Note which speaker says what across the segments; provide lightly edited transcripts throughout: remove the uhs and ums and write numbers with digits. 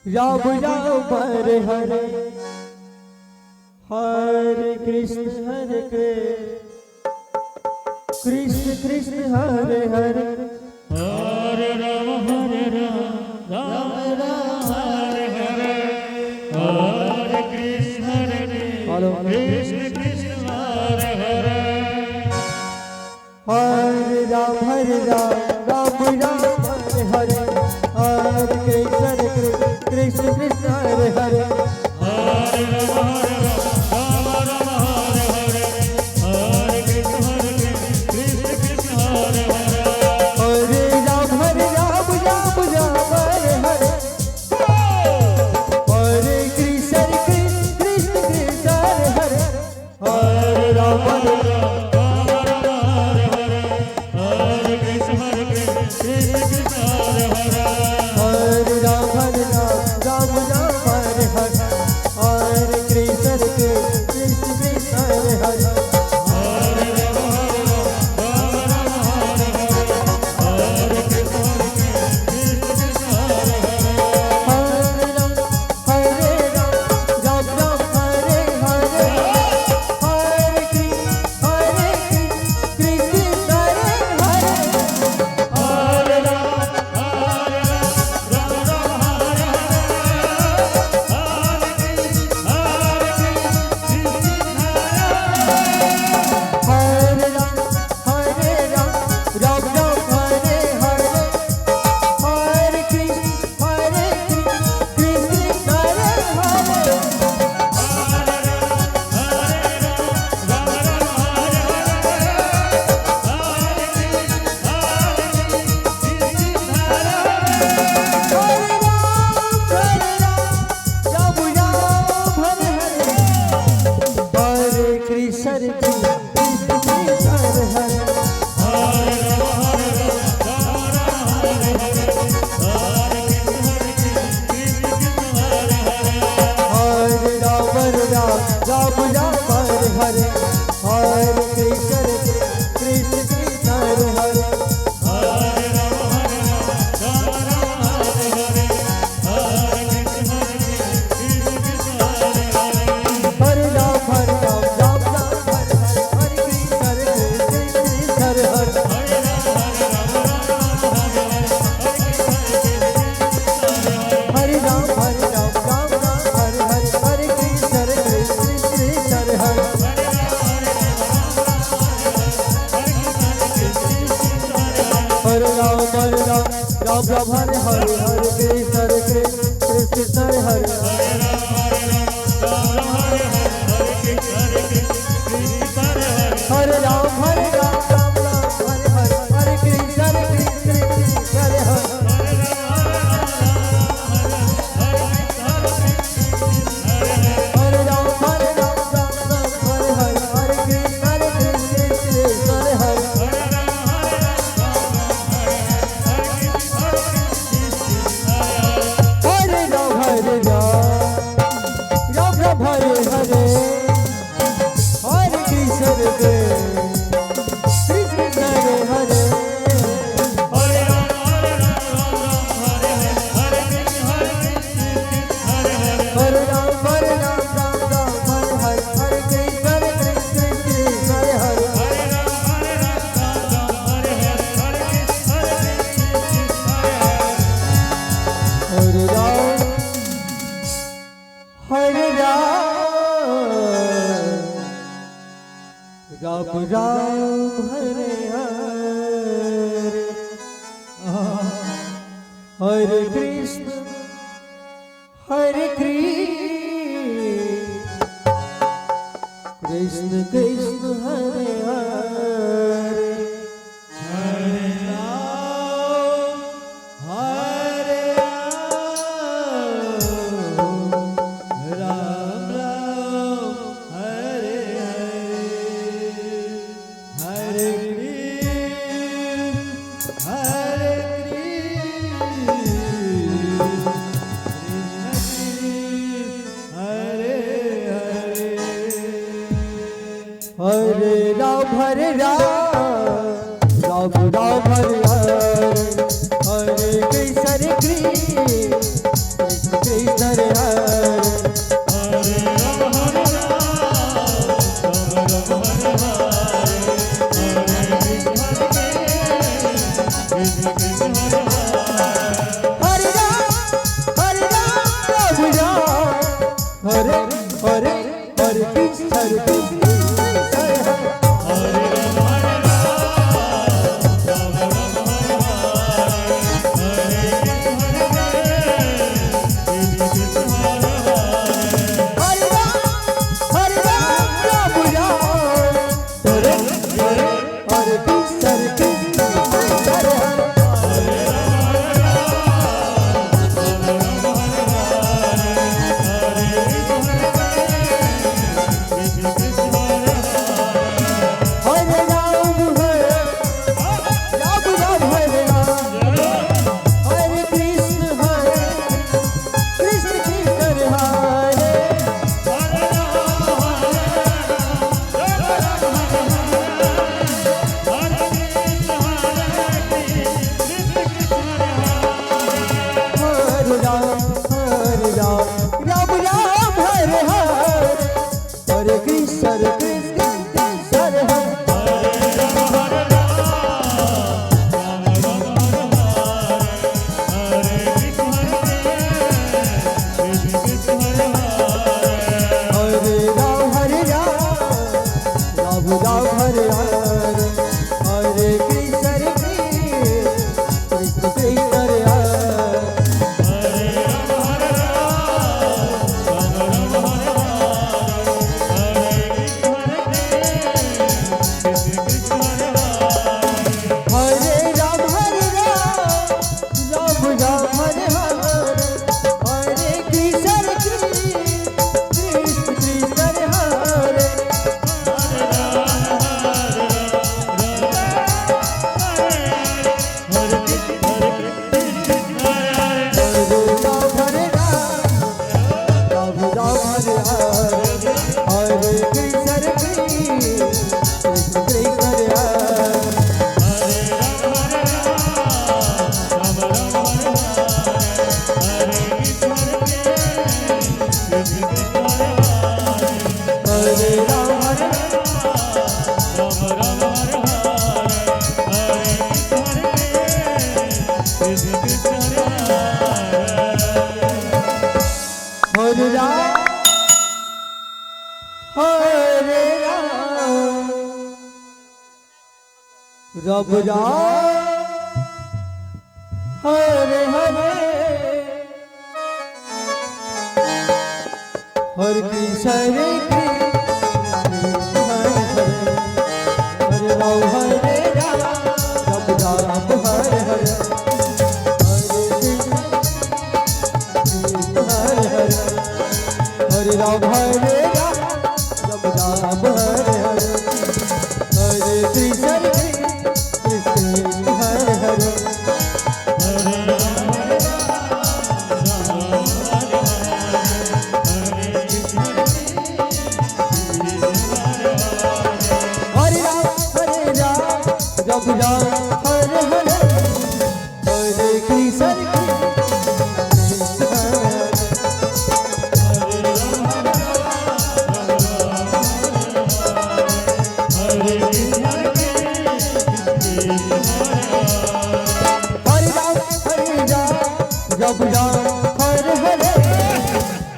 Speaker 1: Ram Ram Hare Hare, Hare Krishna Hare Krishna, Krishna Krishna Hare Hare,
Speaker 2: Hare Ram Ram Ram Hare Hare, Hare Krishna Hare Krishna Krishna Hare Hare,
Speaker 1: Hare Ram Ram Ram Hare Hare, Hare Krishna Hare Krishna, Krishna Krishna Hare Hare,
Speaker 2: Hare Ram Ram Ram Hare Hare, Hare Krishna Hare Krishna, Krishna Krishna Hare Hare,
Speaker 1: Hare Ram Ram Ram Hare Hare, Hare Krishna Hare Krishna, Krishna Krishna Hare Hare, Hare Ram
Speaker 2: Ram Ram Hare Hare, Hare Krishna Hare Krishna, Krishna Krishna Hare Hare,
Speaker 1: Hare Ram Ram Ram Hare Hare, Hare Krishna Hare Krishna, Krishna Krishna Hare Hare,
Speaker 2: Hare Ram Ram Ram Hare Hare, Hare Krishna Hare Krishna, Krishna Krishna Hare Hare,
Speaker 1: Hare Ram Ram Ram Hare Hare, Hare Krishna Hare Krishna, Krishna Hare Hare,
Speaker 2: Hare Ram Ram Ram Hare Hare, Hare Krishna Hare Krishna, Krishna Krishna Hare
Speaker 1: Hare Ram Ram Ram Hare Hare, Hare Krishna Hare Krishna, Krishna Krishna Hare Hare,
Speaker 2: Hare Ram Ram Hare Hare, Hare Krishna Hare Krishna, Krishna Krishna Hare
Speaker 1: Hare Ram Ram Ram Hare Hare, Hare Krishna Hare Krishna, Krishna Krishna Hare Hare,
Speaker 2: Hare Ram Ram Hare Hare, Hare Krishna Hare Krishna, Krishna Krishna Hare Hare,
Speaker 1: Hare Ram Ram Ram Hare Hare, Hare Krishna Hare Krishna, Krishna Krishna Hare Hare,
Speaker 2: Hare Ram Ram Ram Hare Hare, Hare Krishna Hare Krishna, Krishna Krishna Hare Hare,
Speaker 1: Hare Ram Ram Ram Hare Hare, Hare Krishna Hare Krishna, Krishna Krishna Hare Hare,
Speaker 2: Hare Ram Ram Ram Hare Hare, Hare Krishna Hare Krishna, Krishna Krishna Hare Hare,
Speaker 1: Hare Ram Ram Ram Hare Hare, Hare Krishna Hare Krishna, Krishna Krishna Hare Hare,
Speaker 2: Hare Ram Ram Hare Hare, Hare Krishna Hare Krishna, Krishna Krishna Hare Hare,
Speaker 1: Hare Ram Ram Ram Hare Hare, Hare Krishna Hare Krishna, Krishna Krishna Hare Hare,
Speaker 2: Hare Ram Ram Hare Hare, Hare Krishna Hare Krishna, Krishna Krishna Hare Hare,
Speaker 1: Hare Ram Ram Ram Hare Hare, Hare Krishna Hare Krishna, Krishna Krishna Hare Hare,
Speaker 2: Hare Ram Ram Hare Hare, Hare Krishna Hare Krishna, Krishna Krishna Hare Hare,
Speaker 1: Hare Ram Ram Ram Hare Hare, Hare Krishna Hare Krishna, Krishna Krishna Hare Hare,
Speaker 2: Hare Ram Ram Ram Hare Hare, Hare Krishna Hare Krishna, Krishna Krishna Hare Hare,
Speaker 1: Hare Ram Ram Ram Hare Hare, Hare Krishna Hare Krishna, Krishna Krishna Hare Hare,
Speaker 2: Hare Ram Ram Ram Hare Hare, Hare Krishna Hare Krishna, Krishna Krishna Hare Hare,
Speaker 1: Hare Ram Ram Ram Hare Hare, Hare Krishna Hare Krishna, Krishna Krishna Hare Hare,
Speaker 2: Hare Ram Ram Ram Hare Hare, Hare Krishna Hare Krishna, Krishna Krishna Hare Hare,
Speaker 1: Hare Ram Hare Ram Ram Ram Hare Hare, Hare Krishna Hare Krishna, Krishna Krishna Hare Hare,
Speaker 2: Hare Ram Hare Ram Ram Ram Hare Hare, Hare Krishna Hare Krishna, Krishna Krishna Hare Hare,
Speaker 1: Hare Ram Ram Ram Hare Hare, Hare Krishna Hare Krishna, Krishna Krishna Ram Ram Hare Hare Hare Krishna Hare Krishna Hare Hare Hare Ram Hare Ram Ram Ram Hare Hare Hare Krishna Krishna Hare Hare Hare Ram Hare Ram Ram Ram Hare Hare Hare Krishna Hare Krishna Krishna Hare Hare Hare Ram Hare Ram Ram Ram Hare Hare Hare Krishna Krishna Hare Hare Ram Hare Ram Ram Ram Hare Hare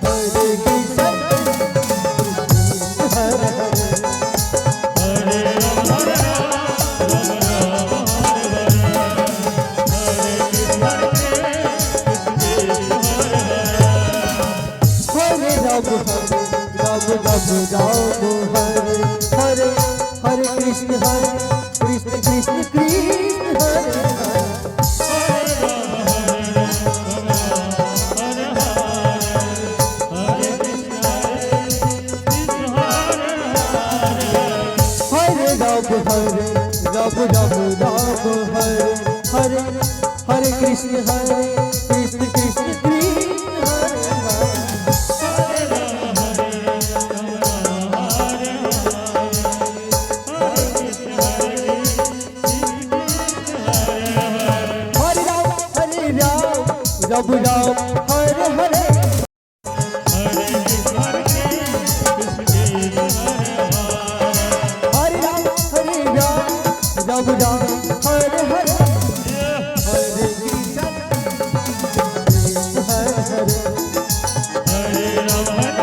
Speaker 1: Hare Krishna Krishna Hare Hare Hare Ram Hare Ram Ram Ram Hare Hare Hare Krishna Hare Krishna Krishna Krishna Hare Hare Hare Ram Hare Ram Ram Ram Hare Hare Hare Krishna Hare Krishna Krishna Krishna Hare Hare Hare Ram Hare Ram Ram Ram Hare Hare Hare Ram Ram Hare Hare Hare Krishna Krishna Hare Hare Hare Ram Hare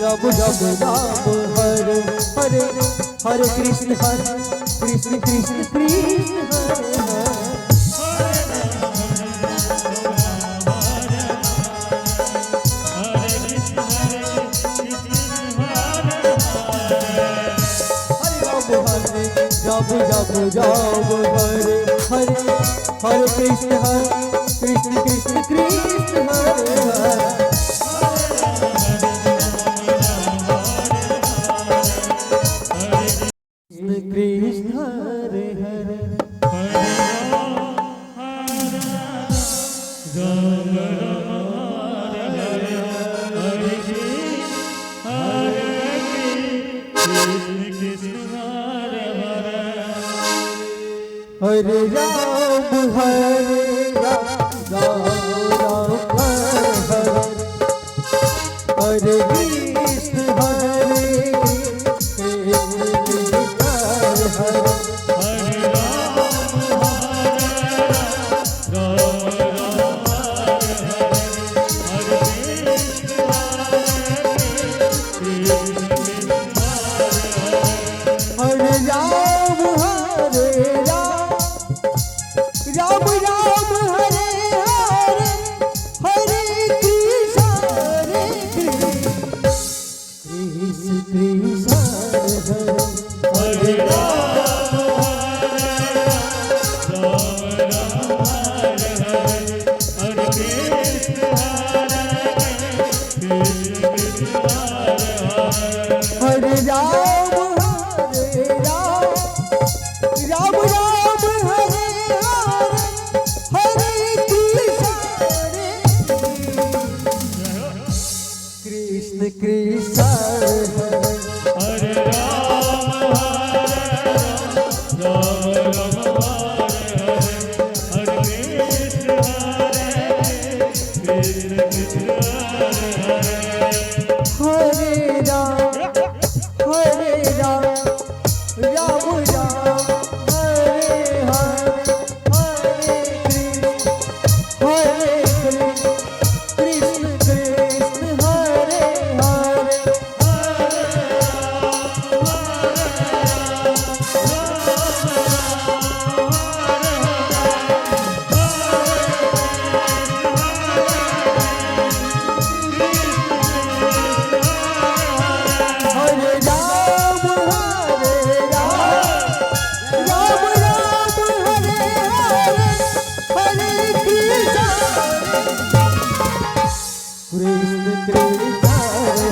Speaker 1: Ram Ram Ram Hare Hare Hare Krishna Hare Krishna Krishna Krishna Hare Hare Hare Ram Hare Ram Ram Ram Hare Hare Hare Krishna Hare Krishna Krishna Krishna Hare Hare Krishna Krishna Hare Hare Hare Ram Hare Ram Ram Ram Hare Hare Hare Krishna Hare Krishna Krishna Hare Hare Hare Ram Hare Ram Ram Ram Hare Hare Hare Krishna Hare Krishna Krishna Hare Hare Hare Ram Hare Ram Ram Ram Hare Hare Hare Krishna Hare Krishna Krishna Hare Hare Ram Hare Ram Ram Ram Hare Hare Hare Krishna Hare Krishna Krishna Krishna Hare Hare.
Speaker 2: Hare Ram Hare Ram Ram Hare Hare, Hare Krishna Hare Krishna Hare Hare.
Speaker 1: Hare Ram Hare Ram Ram Ram Hare Hare. Krishna Hare Krishna Krishna Hare Hare.
Speaker 2: Hare Ram Ram Ram Hare Hare, Hare Krishna Krishna Krishna Hare.
Speaker 1: Hare Ram Hare Ram Ram Ram Hare Hare. Hare Hare Krishna Krishna Hare Hare. Hare Ram Hare Ram Ram Ram Hare Hare. Hare Krishna Krishna Krishna Hare Hare.
Speaker 2: Hare Ram Ram Ram Hare Hare, Krishna Krishna Hare Hare.
Speaker 1: Hare Ram Hare Ram Ram Ram Hare Hare. Hare Krishna Hare Krishna Krishna Hare Hare.
Speaker 2: Hare Ram Ram Ram Hare Hare, Hare Krishna Krishna Krishna Hare Hare.
Speaker 1: Hare Ram Hare
Speaker 2: Ram Ram Hare Hare, Hare Krishna Krishna Krishna Hare Hare.
Speaker 1: Hare Ram Ram Ram Hare Hare. Hare Krishna Hare Krishna Hare Hare.
Speaker 2: Hare Ram Hare Ram Ram Ram Hare Hare, Hare Krishna Hare Krishna Krishna Hare Hare.
Speaker 1: Hare Ram Hare Ram Ram Ram Hare Hare. Hare Krishna Hare Krishna Krishna Hare.
Speaker 2: Hare Ram Hare Ram Ram Ram Hare Hare, Hare Krishna Hare Krishna Krishna.
Speaker 1: Hare Ram Ram Hare Hare. Hare Krishna Krishna Krishna Hare Hare.
Speaker 2: Hare Ram Hare Ram Ram Ram Hare Hare, Hare Krishna Hare Krishna Krishna Hare Hare.
Speaker 1: Hare Ram Hare Ram Ram Ram Hare Hare. Hare Krishna Hare Krishna Krishna Hare.
Speaker 2: Hare Ram Hare Ram Ram Ram Hare Hare, Hare Krishna Hare Krishna Krishna Hare Hare.
Speaker 1: Hare Ram Hare Ram Ram Ram Hare Hare. Hare Krishna Hare Krishna Krishna Hare Hare.
Speaker 2: Hare Ram Hare Ram Ram Ram Hare Hare, Hare Krishna Hare Krishna Krishna Hare Hare.
Speaker 1: Hare Ram Hare Ram Ram Ram Hare Hare. Hare Krishna Hare Krishna Krishna Hare Hare.
Speaker 2: Hare Ram Hare Ram Ram Ram Hare Hare, Hare Krishna Hare Krishna Krishna Hare Hare.
Speaker 1: Hare Ram Hare Ram Ram Ram Hare Hare. Hare Krishna Hare Krishna Krishna Hare.
Speaker 2: Hare Ram Hare Ram Ram Ram Hare Hare, Hare Krishna Hare Krishna Krishna Hare Hare.
Speaker 1: Hare Ram Hare Ram Ram Ram Hare Hare.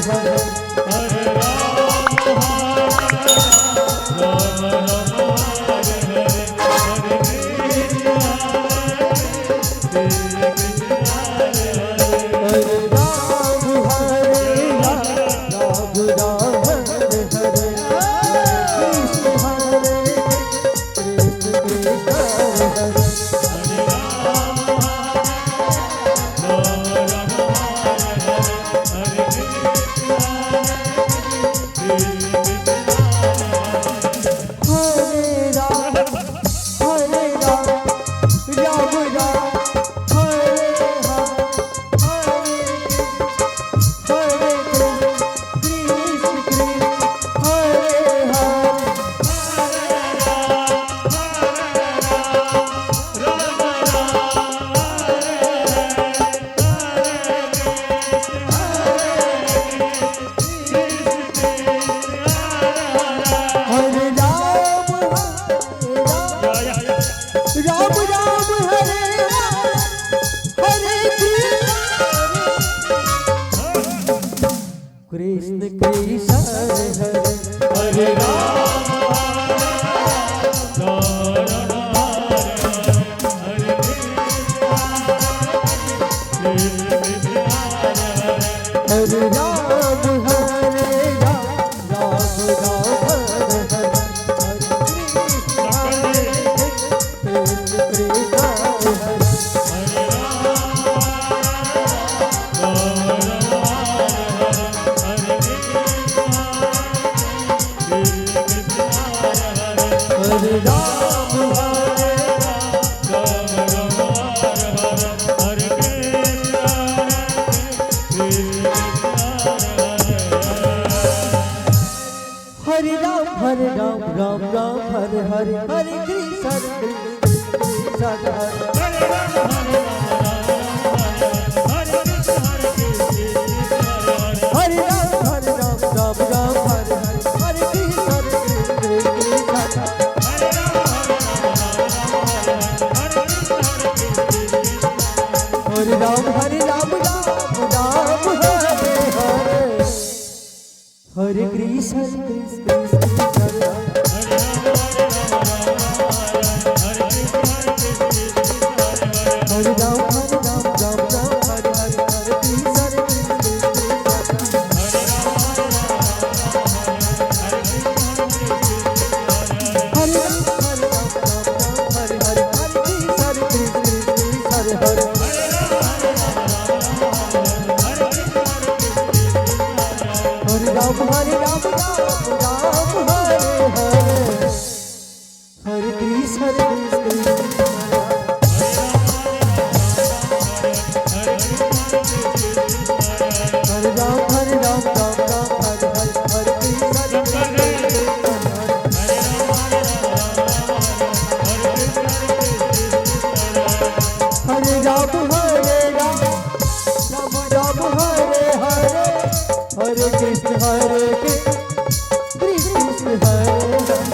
Speaker 1: Hare Krishna Hare Krishna Krishna Krishna Hare Hare.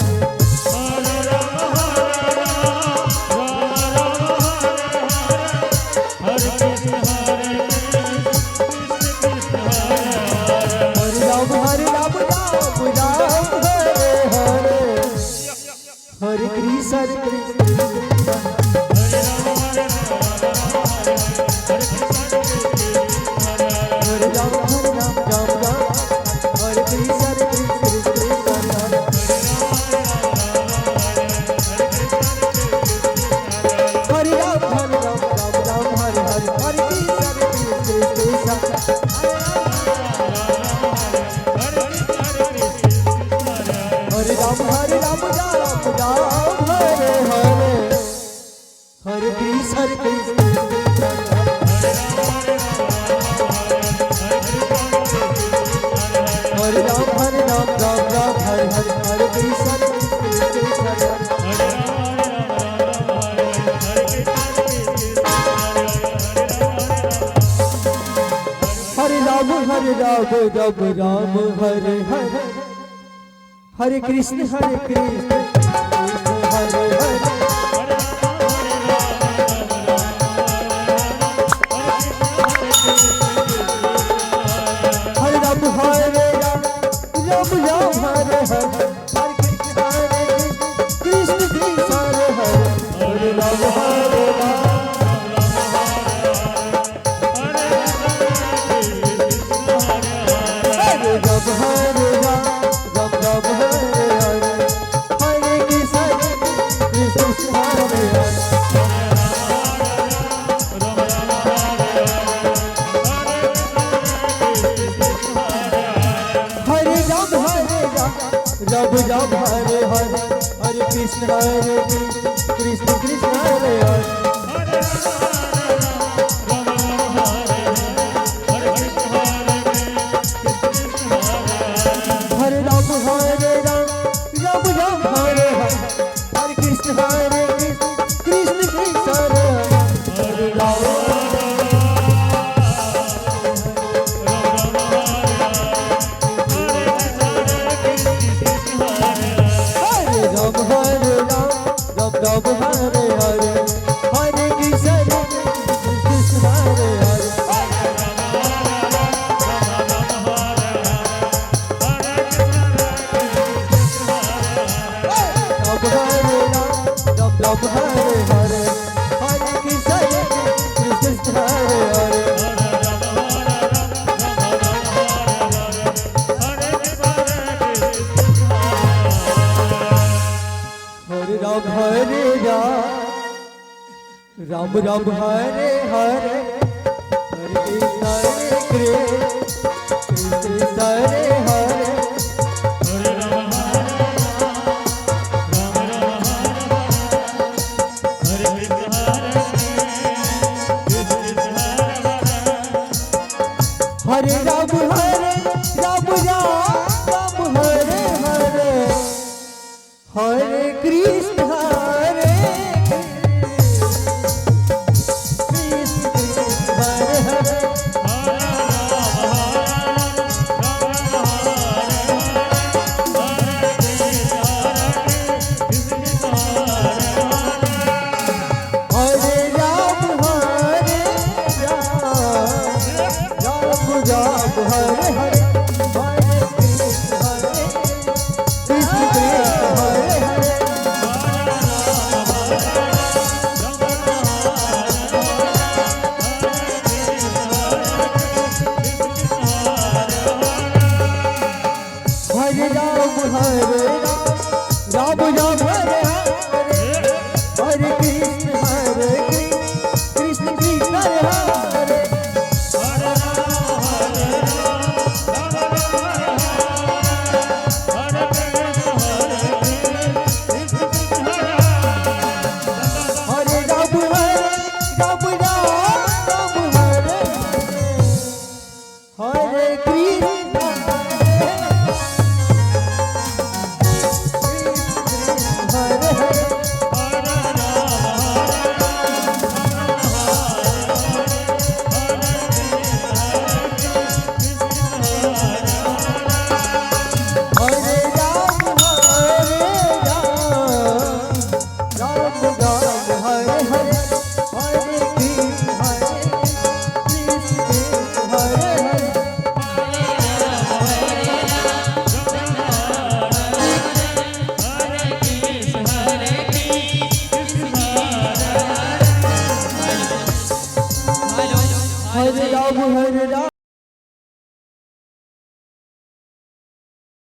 Speaker 2: Hare Ram Hare Ram Ram Ram Hare Hare, Hare Krishna Hare Krishna Krishna Krishna Hare Hare.
Speaker 1: Hare Ram Ram Ram Hare Hare. Hare Krishna Hare Krishna Krishna.
Speaker 2: Hare Ram Hare Ram Ram Ram Hare Hare, Hare Krishna Hare Krishna Krishna Hare Hare.
Speaker 1: Hare Ram Hare Ram Ram Ram Hare Krishna Hare Krishna Krishna Krishna Hare Hare.
Speaker 2: Hare Ram Hare Ram Ram Ram Hare Hare, Hare Krishna Hare Krishna Krishna Hare Hare.
Speaker 1: Hare Ram Hare Ram Ram Ram Hare Hare. Hare Krishna Hare Krishna Krishna Krishna.
Speaker 2: Hare Ram Hare Ram Ram Hare Hare, Hare Krishna Hare Krishna Krishna Hare Hare.
Speaker 1: Hare Ram Hare Ram Ram Ram Hare Hare. Hare Krishna Hare Krishna Krishna Hare.
Speaker 2: Hare Ram Hare Ram Ram Ram Hare Hare, Hare Krishna Hare Krishna Krishna Hare Hare.
Speaker 1: Hare Ram Hare Ram Ram Ram Hare Hare. Hare Krishna Hare Krishna Krishna Hare Hare.
Speaker 2: Hare Ram Hare Ram Ram Ram Hare Hare, Hare Krishna Hare Krishna Krishna Hare Hare, Hare Ram Hare Ram.
Speaker 1: Hare Ram Hare Ram Ram Ram Hare Hare. Hare Krishna Hare Krishna Krishna Hare Hare.
Speaker 2: Hare Ram Hare Ram Ram Ram Hare Hare, Hare Krishna Hare Krishna Krishna
Speaker 1: Ram Ram Hare Hare, Hare Krishna Hare Krishna, Krishna Krishna Hare Hare.
Speaker 2: Hare Ram Hare Ram, Ram Ram Hare Hare,
Speaker 1: Hare Ram Hare Ram, Ram Ram Hare Hare, Hare Krishna Hare Krishna, Krishna Krishna Hare Hare.
Speaker 2: Hare Ram Ram Ram Hare Hare, Hare Krishna Hare Krishna Hare Hare.
Speaker 1: Hare Ram Hare Ram, Ram Ram Hare Hare, Hare Krishna Hare Krishna Hare Hare.
Speaker 2: Ram Ram Hare Hare,
Speaker 1: Ram Hare Ram, Ram Ram Hare Hare, Hare Krishna Hare Krishna Hare Hare.
Speaker 2: Hare Ram Hare Ram, Ram Ram Hare Hare, Hare Krishna Hare Krishna Hare Hare.
Speaker 1: Hare Ram Hare Ram, Ram Ram Hare Hare, Hare Krishna Hare Krishna, Krishna Krishna Hare Hare.
Speaker 2: Hare Ram Hare Ram, Ram Ram Hare Hare, Hare Krishna Hare Krishna, Krishna Krishna Hare Hare.
Speaker 1: Hare Ram Hare Ram Ram Hare Hare, Hare Krishna Hare Krishna Krishna Hare Hare.
Speaker 2: Hare Ram Hare Ram, Ram Ram Hare Hare, Hare Krishna Hare Krishna, Krishna Hare Hare.
Speaker 1: Hare Ram Hare Ram, Ram Ram Hare Hare, Hare Krishna Hare Krishna Krishna Hare Hare.
Speaker 2: Hare Ram Hare Ram, Ram Ram Hare Hare, Hare Krishna Hare Krishna, Krishna Hare Hare.
Speaker 1: Hare Ram Hare Ram, Ram Ram Hare Hare, Hare Krishna Hare Krishna, Krishna Krishna Hare Hare.
Speaker 2: Hare Ram Hare Ram, Ram Ram Hare Hare, Hare Krishna Hare Krishna, Krishna Krishna Hare Hare.
Speaker 1: Hare Ram Hare Ram, Ram Hare Hare, Hare Krishna Hare Krishna Hare Hare.
Speaker 2: Hare Ram Hare Ram, Ram Hare Hare, Hare Krishna Hare Krishna, Krishna Hare Hare.
Speaker 1: Hare Ram Hare Ram, Ram Ram Hare Hare, Hare Krishna Hare Krishna, Krishna Hare Hare.
Speaker 2: Hare Krishna Hare Krishna, Krishna Hare Hare.
Speaker 1: Hare Ram Hare Ram.